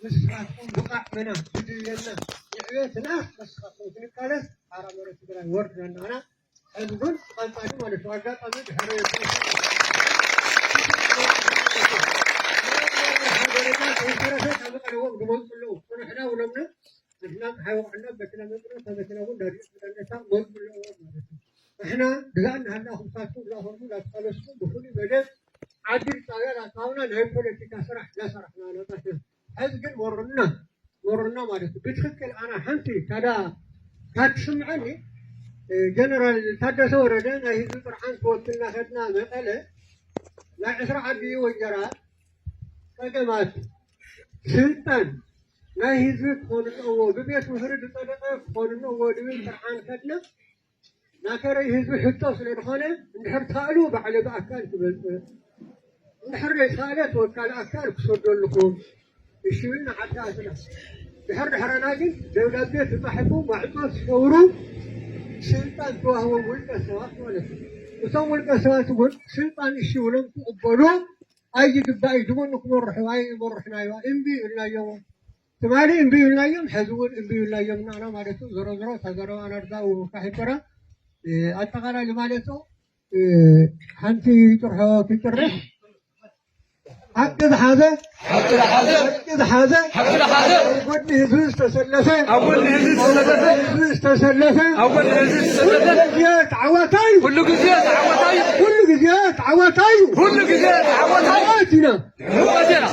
ንስኻትኩም ብቓዕ መና ብድልየና ንዕቤትና ንስኻትኩም ክንቃለስ ሓራ መሬት ትግራይ ወርድና ኣለና። ሕዚ እውን ብቐጻሊ ማለት እዩ። ኣጋጣሚ ድሕሪ ደረጃ ከይተረፈ ካብ ቀደሞም ዝመፁ ኣለዉ። ንሕና ውለምና ንሕና ፀሓይ ወቕዕና መኪና መፅና መኪና እውን ዳዲኡ መፁ ኣለዉ ማለት እዩ። ንሕና ብዛዕ እናሃለኹም ንሳትኩም እናኸድኩም እናተቃለስኩም ብፍሉይ መደብ ዓዲ ጣብያ ኣታውና ናይ ፖለቲካ ስራሕ እናሰራሕና ነጣትና። ሕዚ ግን ወርና ወርና ማለት እዩ። ብትክክል ኣና ሓንቲ ታዳ ካብ ትስምዐኒ ጀነራል ታደሰ ወረደ ናይ ህዝቢ ጥርዓን ክወክልና ከድና መቀለ ናይ ዕስራ ዓዲ ወጀራ ጸገማት ስልጣን ናይ ህዝቢ ክኾኑ ኣለዎ፣ ብቤት ምኽሪ ዝጸደቐ ክኾኑ ኣለዎ ዝብል ጥርዓን ከድና ናከረይ ህዝቢ ሕቶ ስለ ዝኾነ እንድሕር ተኽእሉ ባዕለ ብኣካል ክመጽእ እንድሕር ዘይተኽእለ ተወካሊ ኣካል ክሰደልኩም እሺ ኢልና ዓዲ ኣትና። ድሕር ድሕረና ግን ደብዳቤ ተጻሒፉ ማዕጾ ትሰብሩ ስልጣን ተዋህቦም ውልቀ ሰባት ማለት እዩ። እቶም ውልቀ ሰባት እውን ስልጣን እሺ ብሎም ክቕበሉ ኣይግባእ እዩ። ድጎኑ ክመርሑ ኣይመርሕናዮ እምቢ ኢልናዮም። ትማሊ እምቢ ኢልናዮም፣ ሕዚ እውን እምቢ ኢልናዮም ንዓና ማለት እዩ። ዞሮ ዞሮ እታ ዘረባ ኣናድጋኡ ካሒቆራ ኣጠቓላሊ ማለት እዩ። ሓንቲ ጥርሖ ክጥርሕ ሓቂ ዝሓዘ ሓቂ ዝሓዘ ሓቂ ዝሓዘ ሓቂ ዝሓዘ ኣብ ጎድኒ ህዝቢ ዝተሰለፈ ኣብ ጎድኒ ህዝቢ ዝተሰለፈ ህዝቢ ዝተሰለፈ ኣብ ጎድኒ ህዝቢ ዝተሰለፈ ግዜ ተዓዋታይ ኩሉ ግዜ ተዓዋታይ ኩሉ ግዜ ተዓዋታይ ኩሉ ግዜ ተዓዋታይ ኢና። ህወሓት ኢና።